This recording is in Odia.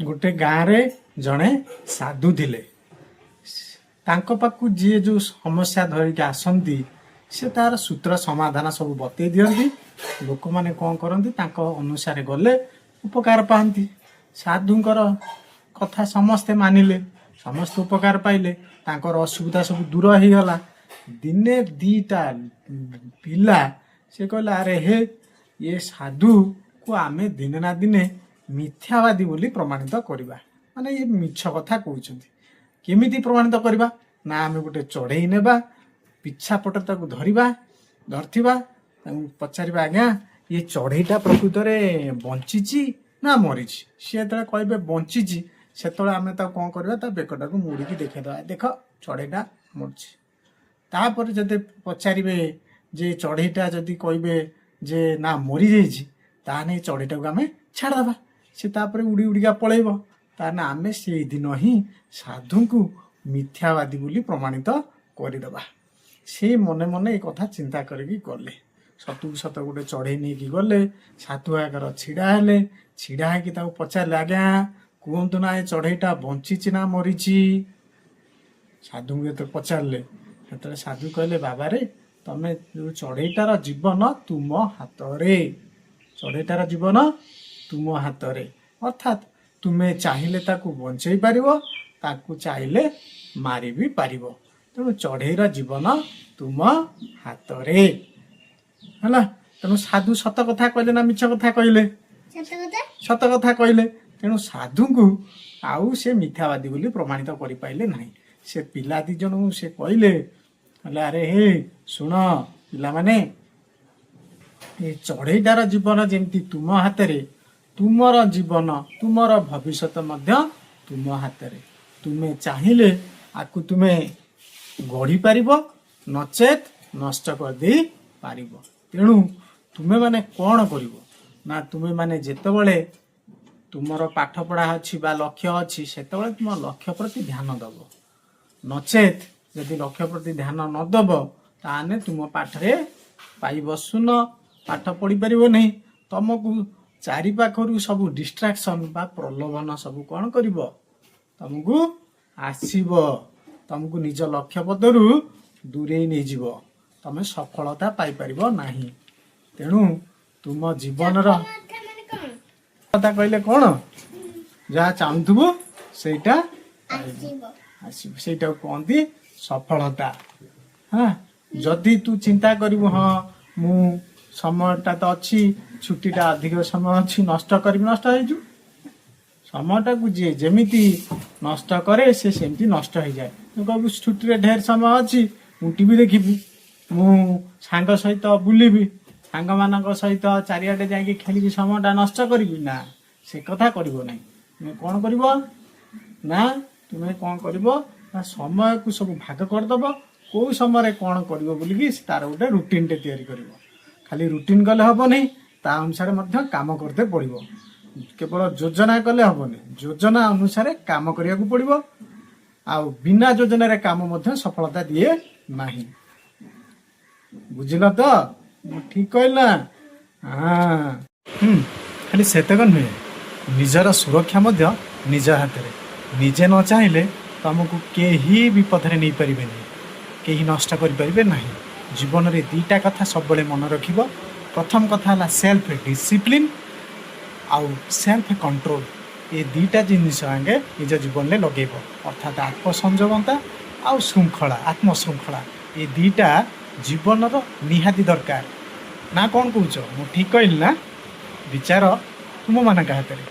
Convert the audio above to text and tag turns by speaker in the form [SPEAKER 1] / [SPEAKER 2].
[SPEAKER 1] ଗୋଟେ ଗାଁରେ ଜଣେ ସାଧୁ ଥିଲେ। ତାଙ୍କ ପାଖକୁ ଯିଏ ଯେଉଁ ସମସ୍ୟା ଧରିକି ଆସନ୍ତି, ସେ ତାର ସୂତ୍ର ସମାଧାନ ସବୁ ବତେଇ ଦିଅନ୍ତି। ଲୋକମାନେ କ'ଣ କରନ୍ତି? ତାଙ୍କ ଅନୁସାରେ ଗଲେ ଉପକାର ପାଆନ୍ତି। ସାଧୁଙ୍କର କଥା ସମସ୍ତେ ମାନିଲେ, ସମସ୍ତେ ଉପକାର ପାଇଲେ, ତାଙ୍କର ଅସୁବିଧା ସବୁ ଦୂର ହେଇଗଲା। ଦିନେ ଦିଟା ପିଲା ସେ କହିଲେ, "ଆରେ ହେ, ଏ ସାଧୁକୁ ଆମେ ଦିନେ ନା ଦିନେ ମିଥ୍ୟାବାଦୀ ବୋଲି ପ୍ରମାଣିତ କରିବା। ମାନେ ଇଏ ମିଛ କଥା କହୁଛନ୍ତି। କେମିତି ପ୍ରମାଣିତ କରିବା ନା, ଆମେ ଗୋଟେ ଚଢ଼େଇ ନେବା, ପିଛା ପଟେ ତାକୁ ଧରିବା, ଧରିଥିବା, ତାଙ୍କୁ ପଚାରିବା, 'ଆଜ୍ଞା, ଏ ଚଢ଼େଇଟା ପ୍ରକୃତରେ ବଞ୍ଚିଛି ନା ମରିଛି?' ସିଏ ଯେତେବେଳେ କହିବେ ବଞ୍ଚିଛି, ସେତେବେଳେ ଆମେ ତାକୁ କ'ଣ କରିବା? ତା ବେକଟାକୁ ମୋଡ଼ିକି ଦେଖେଇଦେବା, 'ଦେଖ, ଚଢ଼େଇଟା ମରିଛି।' ତାପରେ ଯଦି ପଚାରିବେ ଯେ ଚଢ଼େଇଟା ଯଦି କହିବେ ଯେ ନା, ମରିଯାଇଛି, ତାହେଲେ ଏ ଚଢ଼େଇଟାକୁ ଆମେ ଛାଡ଼ିଦେବା। ସେ ତାପରେ ଉଡ଼ି ଉଡ଼ିକା ପଳେଇବ। ତାହେଲେ ଆମେ ସେଇଦିନ ହିଁ ସାଧୁଙ୍କୁ ମିଥ୍ୟାବାଦୀ ବୋଲି ପ୍ରମାଣିତ କରିଦେବା।" ସେ ମନେ ମନେ ଏ କଥା ଚିନ୍ତା କରିକି ଗଲେ। ସତକୁ ସତ ଗୋଟେ ଚଢ଼େଇ ନେଇକି ଗଲେ, ସାଧୁ ଆଗରେ ଛିଡ଼ା ହେଲେ। ଛିଡ଼ା ହେଇକି ତାକୁ ପଚାରିଲେ, "ଆଜ୍ଞା, କୁହନ୍ତୁ ନା, ଏ ଚଢ଼େଇଟା ବଞ୍ଚିଛି ନା ମରିଛି?" ସାଧୁଙ୍କୁ ଯେତେବେଳେ ପଚାରିଲେ, ସେତେବେଳେ ସାଧୁ କହିଲେ, "ବାବାରେ, ତମେ ଯୋଉ ଚଢ଼େଇଟାର ଜୀବନ ତୁମ ହାତରେ। ଚଢ଼େଇଟାର ଜୀବନ ତୁମ ହାତରେ, ଅର୍ଥାତ୍ ତୁମେ ଚାହିଁଲେ ତାକୁ ବଞ୍ଚେଇ ପାରିବ, ତାକୁ ଚାହିଁଲେ ମାରି ବି ପାରିବ। ତେଣୁ ଚଢ଼େଇର ଜୀବନ ତୁମ ହାତରେ।" ହେଲା? ତେଣୁ ସାଧୁ ସତ କଥା କହିଲେ ନା ମିଛ କଥା କହିଲେ?
[SPEAKER 2] ସତ କଥା।
[SPEAKER 1] ସତ କଥା କହିଲେ। ତେଣୁ ସାଧୁଙ୍କୁ ଆଉ ସେ ମିଥ୍ୟାବାଦୀ ବୋଲି ପ୍ରମାଣିତ କରିପାରିଲେ ନାହିଁ। ସେ ପିଲା ଦି ଜଣଙ୍କୁ ସେ କହିଲେ, କହିଲେ, "ଆରେ ହେ, ଶୁଣ ପିଲାମାନେ, ଏ ଚଢ଼େଇଟାର ଜୀବନ ଯେମିତି ତୁମ ହାତରେ, ତୁମର ଜୀବନ, ତୁମର ଭବିଷ୍ୟତ ମଧ୍ୟ ତୁମ ହାତରେ। ତୁମେ ଚାହିଁଲେ ଆକୁ ତୁମେ ଗଢ଼ି ପାରିବ, ନଚେତ୍ ନଷ୍ଟ କରିଦେଇ ପାରିବ। ତେଣୁ ତୁମେମାନେ କ'ଣ କରିବ ନା, ତୁମେମାନେ ଯେତେବେଳେ ତୁମର ପାଠପଢ଼ା ଅଛି ବା ଲକ୍ଷ୍ୟ ଅଛି, ସେତେବେଳେ ତୁମ ଲକ୍ଷ୍ୟ ପ୍ରତି ଧ୍ୟାନ ଦେବ। ନଚେତ୍ ଯଦି ଲକ୍ଷ୍ୟ ପ୍ରତି ଧ୍ୟାନ ନ ଦେବ, ତାହେଲେ ତୁମ ପାଠରେ ପାଇବ ଶୂନ, ପାଠ ପଢ଼ିପାରିବ ନାହିଁ। ତମକୁ ଚାରିପାଖରୁ ସବୁ ଡିଷ୍ଟ୍ରାକ୍ସନ୍ ବା ପ୍ରଲୋଭନ ସବୁ କ'ଣ କରିବ? ତମକୁ ଆସିବ, ତମକୁ ନିଜ ଲକ୍ଷ୍ୟ ପଥରୁ ଦୂରେଇ ନେଇଯିବ। ତମେ ସଫଳତା ପାଇପାରିବ ନାହିଁ। ତେଣୁ ତୁମ ଜୀବନର"
[SPEAKER 2] ସଫଳତା ମାନେ କଣ?
[SPEAKER 1] କଥା କହିଲେ କ'ଣ? ଯାହା ଚାହୁଁଥିବୁ ସେଇଟା
[SPEAKER 2] ଆସିବ।
[SPEAKER 1] ଆସିବ, ସେଇଟାକୁ କୁହନ୍ତି ସଫଳତା। ହଁ, ଯଦି ତୁ ଚିନ୍ତା କରିବୁ, ହଁ, ମୁଁ ସମୟଟା ତ ଅଛି, ଛୁଟିଟା ଅଧିକ ସମୟ ଅଛି, ନଷ୍ଟ କରିବି, ନଷ୍ଟ ହେଇଯିବୁ। ସମୟଟାକୁ ଯିଏ ଯେମିତି ନଷ୍ଟ କରେ, ସେ ସେମିତି ନଷ୍ଟ ହେଇଯାଏ। ତୁ କହିବୁ, ଛୁଟିରେ ଢେର ସମୟ ଅଛି, ମୁଁ ଟିଭି ଦେଖିବି, ମୁଁ ସାଙ୍ଗ ସହିତ ବୁଲିବି, ସାଙ୍ଗମାନଙ୍କ ସହିତ ଚାରିଆଡ଼େ ଯାଇକି ଖେଳିକି ସମୟଟା ନଷ୍ଟ କରିବି। ନା, ସେ କଥା କରିବ ନାହିଁ। ତୁମେ କ'ଣ କରିବ ନା, ତୁମେ କ'ଣ କରିବ ନା, ସମୟକୁ ସବୁ ଭାଗ କରିଦବ। କୋଉ ସମୟରେ କ'ଣ କରିବ ବୋଲିକି ତାର ଗୋଟେ ରୁଟିନଟେ ତିଆରି କରିବ। ଖାଲି ରୁଟିନ କଲେ ହବନି, ତା ଅନୁସାରେ ମଧ୍ୟ କାମ କରତେ ପଡ଼ିବ। କେବଳ ଯୋଜନା କଲେ ହବନି, ଯୋଜନା ଅନୁସାରେ କାମ କରିବାକୁ ପଡ଼ିବ। ଆଉ ବିନା ଯୋଜନାରେ କାମ ମଧ୍ୟ ସଫଳତା ଦିଏ ନାହିଁ। ବୁଝିଲ ତ? ମୁଁ ଠିକ କହିଲି ନା? ହଁ। ଖାଲି ସେତକ ନୁହେଁ, ନିଜର ସୁରକ୍ଷା ମଧ୍ୟ ନିଜ ହାତରେ। ନିଜେ ନ ଚାହିଁଲେ ତମକୁ କେହି ବିପଦରେ ନେଇପାରିବେନି, କେହି ନଷ୍ଟ କରିପାରିବେ ନାହିଁ। ଜୀବନରେ ଦୁଇଟା କଥା ସବୁବେଳେ ମନେ ରଖିବ। ପ୍ରଥମ କଥା ହେଲା ସେଲ୍ଫ ଡିସିପ୍ଲିନ୍ ଆଉ ସେଲ୍ଫ କଣ୍ଟ୍ରୋଲ। ଏ ଦୁଇଟା ଜିନିଷ ଆଗେ ନିଜ ଜୀବନରେ ଲଗେଇବ, ଅର୍ଥାତ୍ ଆତ୍ମସଂଯମତା ଆଉ ଶୃଙ୍ଖଳା, ଆତ୍ମଶୃଙ୍ଖଳା। ଏ ଦୁଇଟା ଜୀବନର ନିହାତି ଦରକାର। ନା କ'ଣ କହୁଛ? ମୁଁ ଠିକ୍ କହିଲି ନା? ବିଚାର ତୁମମାନଙ୍କ ହାତରେ।